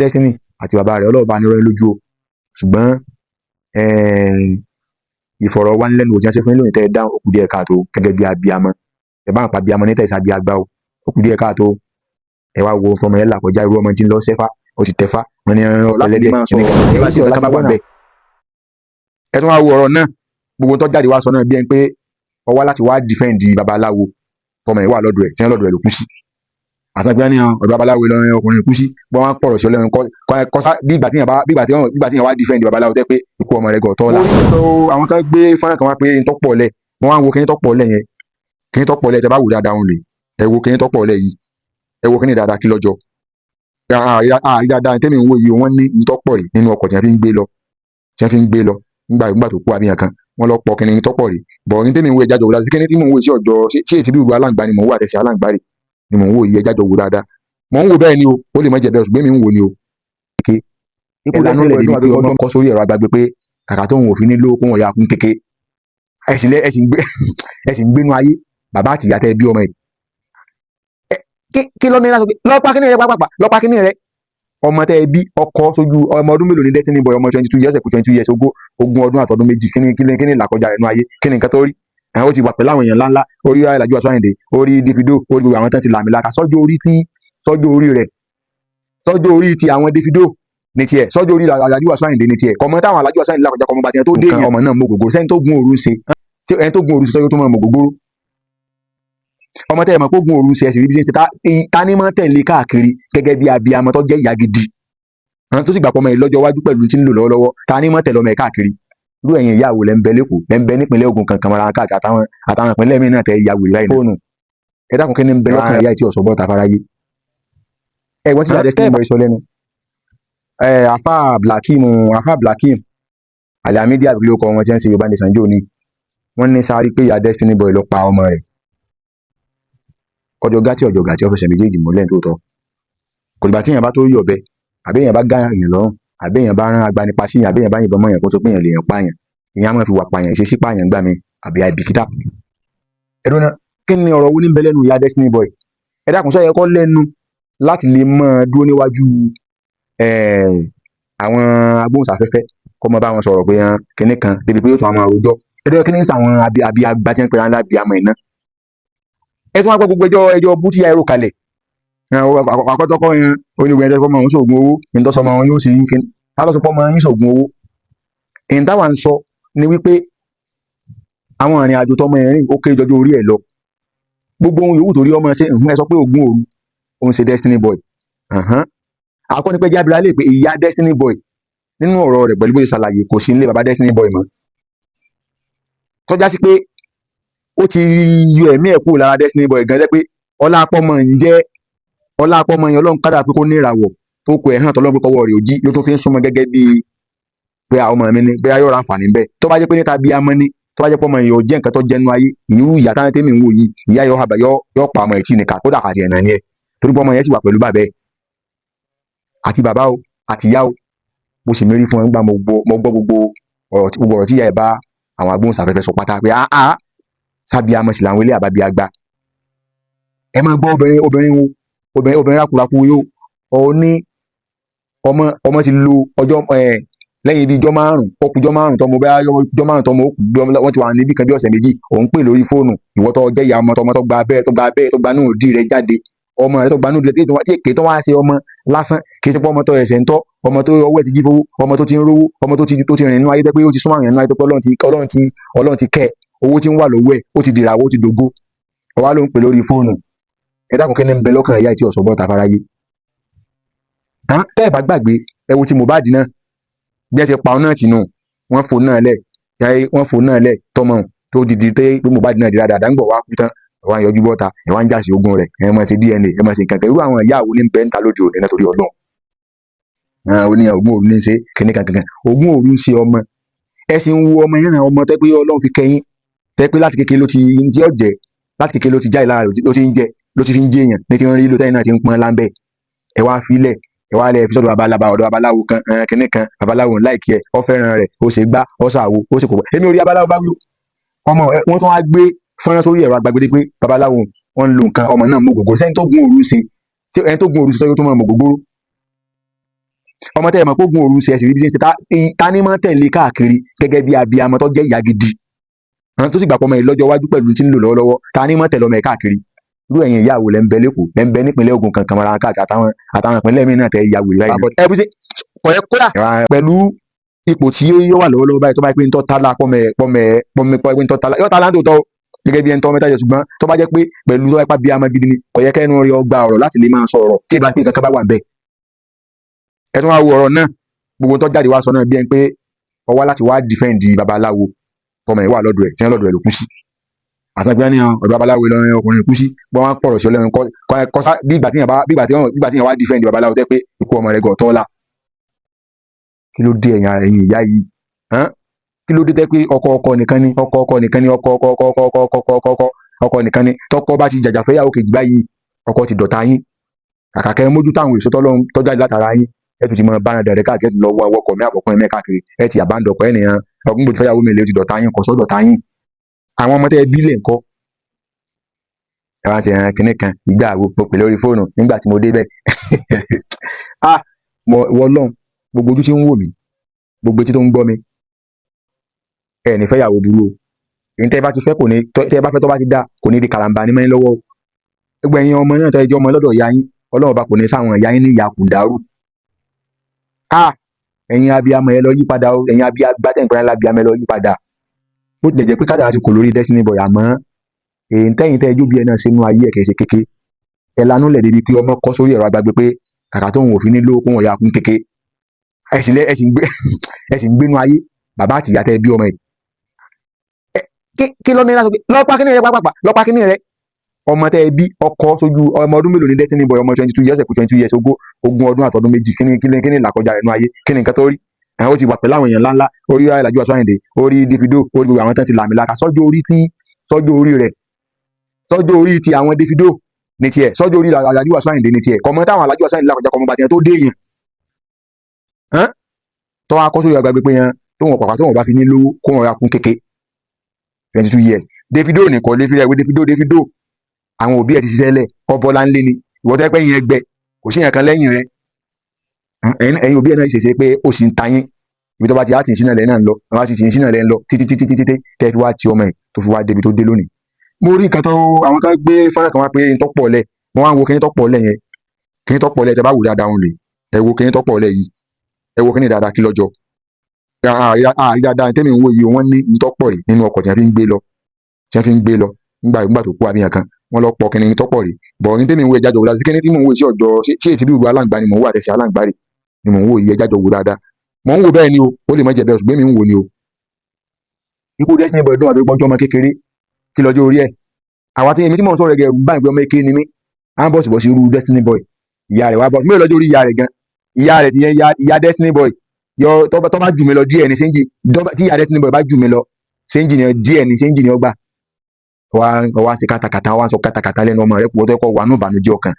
Destiny àti bàbá rẹ̀, Ọlọ́run bá ní rọ́ lójú o. Ṣùgbọ́n ìfọ̀rọ̀wánilẹ́nuwò tí wọ́n ṣe fún yín lónìí tẹ́ ẹ dáhùn, ó kù díẹ̀ káàtó gẹ́gẹ́ bí abiyamọ. Ẹ bá ń pa abiyamọ ní tẹ̀sán abiyagba o, ó kù díẹ̀ káàtó. Ẹ wá wo ọmọ yẹn là kọjá, irú ọmọ tí ń lọ sẹ́fá, ó ti tẹ̀fá wọn ní Láti lè máa sọ̀rọ̀. Ẹ bá sí ọ̀rọ̀ kan bá wà bẹ́ẹ̀. Ẹ tún wá wo ọ̀rọ̀ náà, gbogbo tó jáde wá sọ náà bí ẹni pé ó wá láti wá defend babaláwo tọmọ ẹ̀ wà lọ́dọ̀ ẹ̀, tí wọ́n lọ́dọ̀ ẹ̀ ló kú sí. Àti pé ní ọ̀dọ̀ babaláwo lọ ọkùnrin kú sí, bọ́n wá pọ̀rọ̀ sí ọlẹ́run kọ́ bí ìgbà tí yẹn bá bí ìgbà tí yẹn wá defend babaláwo tẹ́ pé ikú ọmọ rẹ̀ gọ̀ tọ́ la. Àwọn kan gbé fọ́nrán kan wá pé n tó pọ̀ lẹ̀, wọ́n wá ń wo kíní tó pọ̀ lẹ̀ yẹn, kíní tó pọ̀ lẹ̀. Tẹ́ bá wò dáadáa, wọn lè ẹ wo kíní tó pọ̀ lẹ̀ yìí, ẹ wo kíní dáadáa, kí lọ́jọ́ àrí dáadáa tẹ́mi ń wò yìí. Wọ́n ní n tó pọ̀ rí nínú ọkọ̀ tí wọ́n fi ń gbé lọ, tí wọ́n fi ń gbé lọ nígbà tó kú àbíyàn kan, wọ́n lọ pọ̀ kíní tó pọ̀ rí bọ̀ ní tẹ́mi ń wò. Ẹja jọ wò dáadáa. Kíní tí mò ń wò sí ọjọ́ sí èsì bí gbogbo aláǹgbá ni mò ń wò, àtẹ̀sí aláǹgbá rè ni mò ń wò yìí. Ẹja jọ wò dáadáa. Mò ń wò bẹ́ẹ̀ ni o, ó lè má jẹ́ bẹ́ẹ̀, ṣùgbọ́n èmi ń wò ni o. Ikú Ẹ̀lànà Destiny lẹ̀ Boy débi dùn pé àti ọmọ kọ́ sórí ẹ̀rọ agbágbé pé kàkà tóun ò fi ní lówó kó wọn ya kún kéke. Ẹ sì lẹ ẹ sì ń gbé, ẹ sì ń gbénú ayé bàbá àti ìyá tẹ bí ọmọ yìí. Kí ló ní láti pé lọ́pàá kíní rẹ pápápá, lọ́pàá kíní rẹ, ọmọ tẹ bí ọkọ sójú. Ọmọ ọdún mélòó ni Destiny Boy? Ọmọ 22 years, kù 22 years, 20 ọdún àtọdún 2. Kíni làkọjá rẹ̀ nú ayé? Kíni nǹkan tó rí? Àwọn ó ti wà pẹ̀lú àwọn èèyàn ńláńlá, orí Alhaji Wasiu Ayinde, orí Davido, orí gbogbo àwọn tán ti làmìlaka. Sọ́jọ́ orí tí sọ́jọ́ orí rẹ̀, sọ́jọ́ orí ti àwọn Davido ní tiẹ̀, sọ́jọ́ orí Alhaji Wasiu Ayinde ní tiẹ̀, kọmọ táwọn Alhaji Wasiu Ayinde làkọjá, kọmọ bá tiẹ̀ tó dé yẹn. Ọmọ náà mọ ògógóró, sẹ́ni tó gun òru ń ṣe, tí ẹni tó gun òru ṣe sọ́jọ́ tó mọ̀ ògógóró. Ọmọ tẹ́ ẹ mọ̀ pé gun òru ń ṣe, ẹ̀sìn rí bí ṣe ń ṣe, ta ní mọ́ tẹ̀lé káàkiri gẹ́gẹ́ bí abiyamọ tó jẹ́ ìyá gidi, àwọn tó sì gbà pọ̀ ọmọ yìí lọ́jọ́ iwájú pẹ̀lú tí ń lò lọ́wọ́lọ́wọ́? Ta ní mọ́ tẹ̀lé ọmọ ẹ̀ káàkiri? Irú ẹ̀yin ìyá wo lẹ́ ń bẹ lẹ́kọ̀ọ́, lẹ́ ń bẹ nípìnlẹ̀ Ògùn kankan mọ́ra káàkiri, àtàwọn ìpínlẹ̀ míì náà tẹ́ ìyá wèrè láì fóònù? Ẹ dákun, kí ni ń bẹ lọ́kàn ìyá tí ọ̀sọ́ bọ́ta fáráyé? Ẹ gbọ́n tí ìyá Destiny Boy sọ lẹ́nu. Ẹ afa Blakim Alamidi àbí ló kọ wọn tí wọ́n ń ṣe Yorùbá Nation jò ní, wọ́n ní sáré pé ìyá Destiny Boy ló pa ọmọ rẹ̀. Ọjọ́ gátí, ọjọ́ gàtí, ó fẹsẹ̀ méjèèjì múlẹ̀ nítòótọ́. Kò dìgbà tí èèyàn bá tó rí ọ̀bẹ, àbí èèyàn bá gá èèyàn lọ́rùn, àbí èèyàn bá rán agbanipa sí èèyàn, àbí èèyàn bá yìnbọn mọ́ èèyàn, kó tó pé èèyàn lè yàn pààyàn. Ìyẹn á máa fi wà pààyàn, ìṣesí pààyàn gbà mí àbí àìbìkítà. Ẹ̀dùn náà, kí ni ọ̀rọ̀ wo ní ń bẹ lẹ́nu ìyá Destiny Boy? Ẹ dákun, sọ yẹ kó lẹ́nu láti lè máa dúró níwájú àwọn agbóhùnsáfẹ́fẹ́, kó máa bá wọn sọ̀rọ̀ pé hàn kinní kan, débi pé yóò tún máa rojọ́? Ẹ̀dùn, kí ni ń sàwọn àbí àgbà tí wọ́n ń pera ńlá abiyamọ iná? Ẹ tún wá gbọ́ gbogbo ẹjọ́ bú tí ìyá ẹ̀rọ kalẹ̀. Àkọ́tọ́kọ́ yẹn, onígbà ẹjọ́ pọ́ mọ́ òun ṣoògùn owó, ní tó sọmọ wọn yóò sì ń kíni, tá ló sọ pé ọmọ yín ṣoògùn owó? Èyí táwa ń sọ ni wípé àwọn ìrìn àjò tọmọ ẹ̀ rìn, ó kéré jọjọ orí ẹ̀ lọ. Gbogbo ohun yòówù torí ọmọ ṣe, ẹ sọ pé ògùn òru òun ṣe Destiny Boy. Àkọ́ni pé jábìrà lè pé ìyá Destiny Boy nínú ọ̀rọ̀ rẹ̀ pẹ̀lú bó ṣe ṣàlàyé, kò sí nílé baba Destiny Boy mọ́, tọ́já sí pé ó ti yọ ẹ̀mí ẹ̀ kúrò lára Destiny Boy gan, jẹ́ pé ọlá apọ́mọ ń jẹ́ ọlá apọ́mọ yẹn, Ọlọ́run kádà pé kó ní ìràwọ̀ tó kọ ẹ̀ hàn tọ́lọ́run pé kọ́wọ́ rẹ̀ ò jí, ló tún fi ń súnmọ́ gẹ́gẹ́ bíi pé àwọn ọmọ mi ni bóyá yóò ra àǹfààní bẹ́ẹ̀. Tó bá jẹ́ pé níta bí amọ́ ní, tó bá jẹ́ pé ọmọ yìí ò jẹ́ nǹkan tó jẹ́nu ayé, ìrú ìyá táwọn tẹ́mi ń wò yìí, ìyá yóò hàbà yóò pa ọmọ ẹ̀ tí nìkan kódà àti ẹ̀nà ni ẹ̀, torí pé ọmọ yẹn sì wà pẹ̀lú bàbá ẹ̀ àti bàbá o àti ìyá o. Mo sì mérí fún ẹ nígbà mo gbọ́ gbogbo ọ̀rọ̀ tí ìyá ẹ̀ bá àwọn agbóhùnsáfẹ́fẹ́ sọ pátá pé áá sábíàmọ̀ sí làwọn ilé àbábí àgbà. Ẹ máa gbọ́ obìnrin wo, obìnrin rákúrakú yóò ọ ní ọmọ ọmọ ti lo ọjọ́ ẹ lẹ́yìn bíi ijọ́ 5, ó kù ijọ́ 5 tọmọ, bóyá ijọ́ 5 tọmọ ó kù, wọ́n ti wà níbì kan bí ọ̀sẹ̀ 2, òun pè lórí fóònù. Ìwọ tó jẹ́ ìyá ọmọ, tọmọ tó gba abẹ́, tó gba inú ìdí rẹ̀ jáde, ọmọ rẹ̀ tó gba inú ìdí rẹ̀, tí èké tó wá ṣe ọmọ lásán, kì í ṣe pé ọmọ tó ẹsẹ̀ ń tọ́, ọmọ tó ọwọ́ ẹ̀ ti jí fowó, ọmọ tó ti ń rówó, ọmọ tó ti rìn nínú ayé, tẹ́ pé ó ti súnmọ́ àwọn èèyàn nínú ayé, tó pé Ọlọ́run ti kẹ́ owó tí ń wà lọ́wọ́ ẹ̀, ó ti dìràwọ̀, ó ti dògo, ọwá ló ń pè lórí fóònù. Ẹ dákun, kí ni ń bẹ lọ́kàn ìyá tí ọ̀sọ́ bọ́ta fáráyé? Tẹ́ ẹ bá gbàgbé, ẹ wo ti Mohbad náà, bí ẹ ṣe pa ọ náà tì nù, wọ́n fò náà lẹ̀, wọ́n fò náà lẹ̀, tọmọ tó didi tẹ́ pé Mohbad náà di dáadáa, ń gbọ̀ wá kú tán, ẹ wá ń yọjú bọ́ta, ẹ wá ń jà sí ogún rẹ̀, ẹ máa ṣe DNA, ẹ máa ṣe nǹkan kan. Irú àwọn ìyá wo ní bẹ́ẹ̀ ń ta lójú òní náà? Torí Ọlọ́run, ó ní ogún òru ní ṣe kíní kankan, ogún òru ń ṣe ọmọ. Ẹ sì ń wo ọmọ yẹn náà, ọmọ tẹ́ pé Ọlọ́run fi kẹ́yìn, tẹ́ pé láti kékeré ló ti ń tí ọ̀jẹ̀, láti kékeré ló ti jáde lára, ló ti ń jẹ, ló ti fi ń jẹ èèyàn ní ti ń rí ló tẹ́yìn náà ti ń pọn láńbẹ́. Ẹ wá filẹ̀, ẹ wá lẹ fi sọ́dọ̀ babaláwa, ọ̀dọ̀ babaláwo kan, kinní kan, babaláwo ń like ẹ, ọ fẹ́ràn rẹ̀, ó ṣe gbá, ó ṣàwo, ó sì kò bọ̀. Èmi ò rí babaláwo bá wí o. Ọmọ ẹ wọ́n tún wá gbé fọ́nrán sórí ẹ̀rọ agbàgbé pé babaláwo wọ́n ń lo nǹkan, ọmọ náà mú gògóró. Sẹ́ni tó gun òru ń sin, tí ẹni tó gun òru sọ tó máa mú gògóró? Ọmọ tẹ́ ẹ mọ̀ pé ogun òru ń ṣe, ẹ̀sìn rí bí ṣe ń ṣe, ta ni máa tẹ̀lé káàkiri gẹ́gẹ́ bí abiyamọ tó jẹ́ ìyá gidi, àwọn tó sì gbà pọ̀ ọmọ yìí lọ́jọ́ iwájú pẹ̀lú tí ń lò lọ́wọ́lọ́wọ́? Ta ni máa tẹ̀lé ọmọ yìí káàkiri? Irú ẹ̀yin ìyá wo lẹ́ ń bẹ lẹ́kọ̀ọ́, lẹ́ ń bẹ nípìnlẹ̀ Ògùn kankan mọ́ra káàkiri, àtàwọn ìpínlẹ̀ míì náà tẹ́ ya wèrè báyìí? Ẹ bí ṣe kọ̀yẹ́ kódà pẹ̀lú ipò tí yóò wà lọ́wọ́lọ́wọ́ báyìí, tó bá yẹ pé ń tọ́ tálá pọ́mẹ pọ́mẹ pọ́mẹ pọ́mẹ ń tọ́ tálá yóò tálá ń tòótọ́ gẹ́gẹ́ bí ẹni tọ́ mẹ́ta jẹ, ṣùgbọ́n tó bá jẹ́ pé pẹ̀lú tó bá pa bí amọ gidi ni, kò yẹ kẹ́nu rí ọgbà ọ̀rọ̀ láti lè máa sọ ọ̀rọ̀ tí ìbá pé kankan bá wà bẹ́ẹ̀. Ẹ tún wá wo ọ̀rọ̀ náà, gbogbo tó jáde wá sọ náà bí ẹni pé ó wá láti wá defend babaláwo tọmọ ẹ̀ wà lọ́dọ̀ ẹ̀, tí wọ́n lọ́dọ̀ ẹ̀ ló kú sí. Àtàgbẹ́ ní ọ̀dọ̀ babaláwo lọ́rin ọkùnrin kú sí bọ́n wọ́n pọ̀rọ̀ sí ọlẹ́run kọ́ bí ìgbà tí yẹn wá defend babaláwo tẹ́ pé ikú ọmọ rẹ̀ gọ̀ tọ́lá. Kí ló dé, ẹ̀yin ìyá yìí? Kí ló dé tẹ́ pé ọkọ ọkọ nìkan ni, ọkọ ọkọ nìkan ni, ọkọ ọkọ ọkọ ọkọ ọkọ ọkọ ọkọ ọkọ ọkọ nìkan ni? Tọkọ bá ti jàjà fẹ́yàwó kejì báyìí, ọkọ ti dọ̀tá yín. Kàkà kẹ́ mójútó àwọn èso tọ́lọ́run tọ́jáde látara yín, ẹ tún ti mọ bára dẹ̀rẹ̀ káàkiri, ẹ ti lọ wọ ọkọ̀ mi àbọ̀kùnrin mẹ́ káàkiri, ẹ ti àbándọ̀kọ̀ ẹnìyàn ọkùnrin gbòdì fẹ́yàwó mi lè ti dọ̀tá yín, kò sọ́ dọ̀tá yín. Àwọn ọmọ tẹ́ ẹ bí lè ńkọ́? Ẹ wá ń ṣe ẹran kinní kan ìgbà wo mo pè lórí fóònù nígbà tí mo débẹ̀. Ah, mo wọ Ọlọ́run, gbogbo ojú tí ń wò mí, gbogbo etí tó ń gbọ́ mi, ẹ ní fẹ́yàwó burú o. Èyí tẹ́ ẹ bá ti fẹ́ kò ní, tẹ́ ẹ bá fẹ́ tó bá ti dá, kò ní di karambà ní mẹ́rin lọ́wọ́ o. Gbogbo ẹ̀yin ọmọ náà tẹ́ ẹ jẹ́ ọmọ lọ́dọ̀ ìyá yín, Ọlọ́run bá kò ní sáwọn ìyá yín ní ìyá kùndàrú. Ah, ẹ̀yin abiyamọ, ẹ lọ yí padà o. Ẹ̀yin abiyagba tẹ̀ ń pẹ́ lábiyamọ, ẹ lọ yí padà. Bó tilẹ̀ jẹ́ pé kádàrá ti kò lórí Destiny Boy, àmọ́ èyí tẹ́yìn tẹ́ ẹ jó bí ẹ náà sínú ayé ẹ̀ kìí ṣe kéke. Ẹ lanú lẹ̀ débi pé ọmọ kọ́ sórí ẹ̀rọ agbágbé pé kàkà tóun ò fi ní lówó kóun ọ̀yà kún kéke. Ẹ sì lẹ ẹ sì ń gbénú ayé bàbá àti ìyá tẹ́ ẹ bí ọmọ yìí. Kí ló ní láti lọ́pàá kíní rẹ pápápá lọ́pàá kíní rẹ? Ọmọ tẹ́ ẹ bí ọkọ sójú, ọmọ ọdún mélòó ni Destiny Boy? Ọmọ 22 years, ẹ̀kú 22 years, 20 ọdún àtọdún 2. Kíni làkọjá rẹ̀ nú ayé? Kíni nǹkan tó rí? Ẹ̀ ó ti wà pẹ̀lú àwọn èèyàn ńláńlá, orí Alhaji Wasiu Ayinde, orí Davido, orí gbogbo àwọn tán ti làmìlaka. Sọ́jọ́ orí tí sọ́jọ́ orí rẹ̀, sọ́jọ́ orí ti àwọn Davido ní tiẹ̀, sọ́jọ́ orí Alhaji Wasiu Ayinde ní tiẹ̀, kọ̀mọ́ táwọn Alhaji Wasiu Ayinde làkọjá, kọ̀mọ́ bàtìyàn tó dé èèyàn tó wá kọ́ sórí àgbàgbé pé yẹn tó wọn pàpà tó wọn bá fi ní lówó kó wọn ra kún kéke. 22 years, Davido nìkan lè fi rẹ̀ wé Davido. Davido, àwọn òbí ẹ̀ ti ṣiṣẹ́ lẹ̀, ọbọ̀ là ń lé ni. Ìwọ tẹ́ pẹ́ yẹn ẹgbẹ́ kò sí yẹn kan lẹ́yìn rẹ̀. Ẹ̀yin òbí ẹ̀ náà ṣèṣe pé ó sì ń ta yín ibi tó bá ti á tì í sínú ẹ̀ náà ń lọ, àwọn á sì tì í sínú ẹ̀ ń lọ títí títí títí tẹ́ fi wá ti ọmọ ẹ̀ tó fi wá débi tó dé lónìí. Mo rí nǹkan tó àwọn kan gbé fọ́nrán kan wá pé n tó pọ̀ lẹ̀, mo wá ń wo kíní tó pọ̀ lẹ̀ yẹn, kíní tó pọ̀ lẹ̀. Tẹ́ bá wò dáadáa, òun lè ẹ wo kíní tó pọ̀ lẹ̀ yìí, ẹ wo kíní dáadáa, kí lọ́jọ́ àrí dáadáa tẹ́mi ń wò yìí. Wọ́n ní n tó pọ̀ rè nínú ọkọ̀ tí wọ́n fi ń gbé lọ, tí wọ́n fi ń gbé lọ nígbà tó kú àbíyàn kan, wọ́n lọ pọ̀ kíní tó pọ̀ rè bọ̀ ní tẹ́mi ń wo. Ẹja jọ wò dáadáa. Kíní tí mò ń wò sí ọjọ́ sí èsì bí ìlú aláǹgbá ni mò ń wò, àtẹ̀sí aláǹgbá rè ni mò ń wò yìí. Ẹja jọ wò dáadáa. Mò ń wò bẹ́ẹ̀ ni o, ó lè má jẹ́ bẹ́ẹ̀, ṣùgbọ́n èmi ń wò ni o. Ikú Destiny Boy dùn àbí pọ́njọ́ ọmọ kékeré, kí lọ́jọ́ orí ẹ̀? Àwa tí èmi tí mò ń sọ̀rọ̀ gẹ̀rù báyìí pé ọmọ èké ni mí, à ń bọ̀ síbọ̀ sí irú Destiny Boy. Ìyá rẹ̀ wá bọ̀ mí lọ́jọ́ orí ìyá rẹ̀ gan. Ìyá rẹ̀ ti yẹn, ìyá Destiny Boy yọ tó bá jù mí lọ díẹ̀ ní sẹ́ńjì. Tí ìyá Destiny Boy bá jù mí lọ sẹ́ńjì ni díẹ̀ ní sẹ́ńjì ni ó gbà wá wá sí kátàkátà, wá sọ kátàkátà lẹ́nu ọmọ rẹ̀ kú ọtọ́ kọ́ wà ní ìbànújẹ́ ọkàn.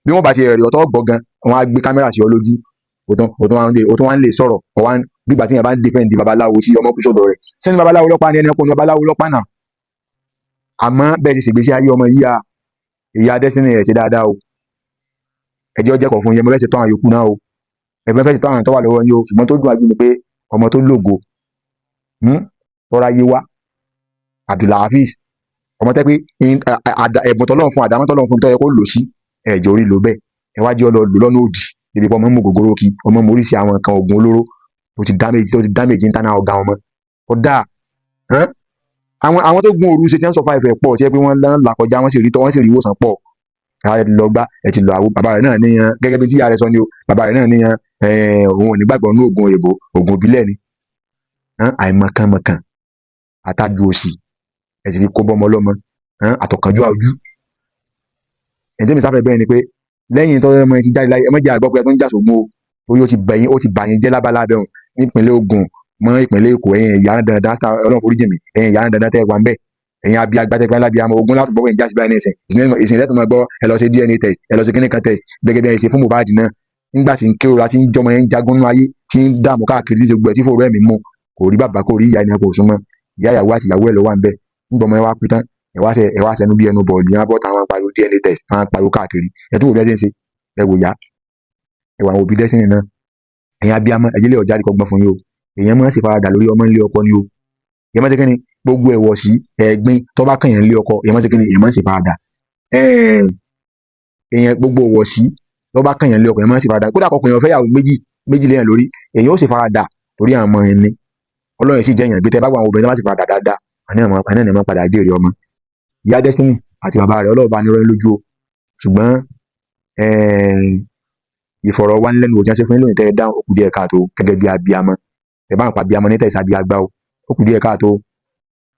Bí wọ́n bá ṣe rẹ̀ ọ̀tọ́ gbọ́ gan, wọ́n á gbé kámẹ́rà sí ọ lójú, òtún wá ń lè sọ̀rọ̀ ọ̀wá bí ìgbà tí yẹn bá ń defend babaláwo sí ọmọ kú sọ́dọ̀ rẹ̀ sẹ́ni babaláwo lọ́pàá ni ẹni ọkùnrin babaláwo lọ́pàá náà. Àmọ́ bẹ́ẹ̀ ti ṣègbésí ayé ọmọ yìí, à ìyá Destiny rẹ̀ ṣe dáadáa o. Ẹjọ́ jẹ́kọ̀ọ́ fún yẹn. Mo fẹ́ ṣe tán àwọn yòókù náà o, ẹ̀fẹ́ fẹ́ ṣe tán àwọn tó wà lọ́wọ́ yín o. Ṣùgbọ́n tó dùn àjù ni pé ọmọ tó lógo tọ́ra yé wá Abdulhafiz, ọmọ tẹ́ pé ẹ̀bùn tọ́lọ́run fún, àdámọ́ tọ́lọ́run fún, tó yẹ kó lò sí ẹ̀jẹ̀ orí lò bẹ́ẹ̀, ẹ wá jẹ́ ọ lọ lò lọ́nà òdì débi pé ọmọ mú gògóró kí ọmọ mú oríṣi àwọn nǹkan oògùn olóró tó ti damage internal organ ọmọ. Ó dáa. Àwọn tó gun òru ṣe tí wọ́n sọ fáìfẹ́ pọ̀ tí ẹ pé wọ́n là kọjá, wọ́n sì rí tọ́, wọ́n sì rí ìwòsàn pọ̀. Ẹ ti lọ gbá, ẹ ti lọ àwo. Bàbá rẹ̀ náà níyan gẹ́gẹ́ bí tí ìyá rẹ̀ sọ ni o. Bàbá rẹ̀ náà níyan òun ò ní gbàgbọ́ ní oògùn òyìnbó, oògùn ìbílẹ̀ ni. Àìmọ̀kànmọ̀kàn àtàjù òsì ẹ sì fi kó bọ́mọ ọlọ́mọ àtọ̀kànjú ojú. Ẹ̀jẹ̀ tẹ́mi sáfẹ́ bẹ́ẹ̀ ni pé lẹ́yìn tó ọmọ yẹn ti jáde láyé, ẹ má jẹ́ àgbọ̀ pé ẹ tó ń jà sógun o, torí ó ti bẹ̀yìn, ó ti bà yín jẹ́ lábala abẹ́hùn nípínlẹ̀ Ògùn mọ́ ìpínlẹ̀ Èkó. Ẹ̀yin ìyá dandan, Ọlọ́run foríjì mi, ẹ̀yin ìyá dandan tẹ́ ẹ wà ń bẹ̀, ẹ̀yin abi agbátẹ́gbẹ́ lábíàmọ́ ogun láti gbọ́ pé ń já sí báyìí nísìn ìsìn lẹ́tọ̀ máa gbọ́ ẹ lọ ṣe DNA test, ẹ lọ ṣe kíní kan test, gẹ́gẹ́ bí ẹ ṣe fún Mohbad náà nígbà tí ń kérora, tí ń jọmọ yẹn ń jagun nínú ayé, tí ń dààmú káàkiri, tí ń ṣe gbogbo ẹ̀, tí fòrò ẹ̀mí mú, kò rí bàbá, kò rí ìyá, ẹni kò súnmọ́ ìyá ìyàwó àti ìyàwó ẹ̀ ló wà ń bẹ̀. Nígbà ọmọ yẹn wá kú tán, ẹ wá sẹnu bí ẹnu bọ̀ọ̀lì yẹn bọ́ táwọn pariwo DNA test, táwọn pariwo káàkiri. Ẹ tún wò bí ẹ ṣe ń ṣe, ẹ wò yá. Ẹwà àwọn òbí Destiny náà, ẹ̀yin abiyamọ, ẹ̀jẹ̀ lè ọjà àdìkọ́gbọ́n fún yín o. Èèyàn máa ń ṣèfaradà lórí ọmọ nílé ọkọ ni o. Èèyàn máa ń ṣe kíni, gbogbo ẹ̀wọ̀ sí ẹ̀gbin tó bá kàn yẹn nílé ọkọ, èèyàn máa ń ṣe kíni, èèyàn máa ń ṣèfaradà. Èèyàn gbogbo ẹ̀wọ̀ sí tó bá kàn yẹn nílé ọkọ, èèyàn máa ń ṣèfaradà. Kódà kọkùnrin ọ̀fẹ́ yàwó méjì méjì léèyàn lórí, èèyàn ó ṣèfaradà torí àwọn ọmọ yẹn ni. Ọlọ́run sì jẹ́ èèyàn gbé. Tẹ́ bá gbọ́, àwọn obìnrin tó bá ṣèfaradà dáadáa, àní àmọ́ padà jèrè ọmọ. Ìyá Destiny àti bàbá rẹ̀, Ọlọ́run bá ní rọ́ lójú o. Ṣùgbọ́n ìfọ̀rọ̀wánilẹ́nuwò tí wọ́n ṣe fún yín lónìí tẹ́ ẹ dáhùn, ó kù díẹ̀ káàtó gẹ́gẹ́ bí abiyamọ. Ẹ bá ń pa abiyamọ ní tẹ̀sí abiyagba o, ó kù díẹ̀ káàtó.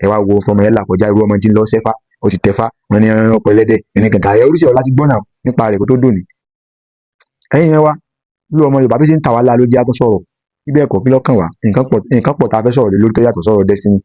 Ẹ wá wo fọmọ yẹn là kọjá, irú ọmọ tí ń lọ sẹ́fá, ó ti tẹ̀fá wọn ní ọ̀pọ̀ ẹlẹ́dẹ̀ ẹni kankan ẹ. Oríṣi ọ̀rọ̀ láti gbọ́ náà nípa rẹ̀ kó tó dòní. Ẹ̀yin yẹn wá bí ọmọ Yorùbá bí ṣe ń tà wá lá ló jẹ́ àtún sọ̀rọ̀ bíbẹ̀ ẹ̀kọ́ kí lọ́kàn wá. Nǹkan pọ̀ tá a fẹ́ sọ̀rọ̀ lé lórí tó yàtọ̀ sọ̀rọ̀ Destiny.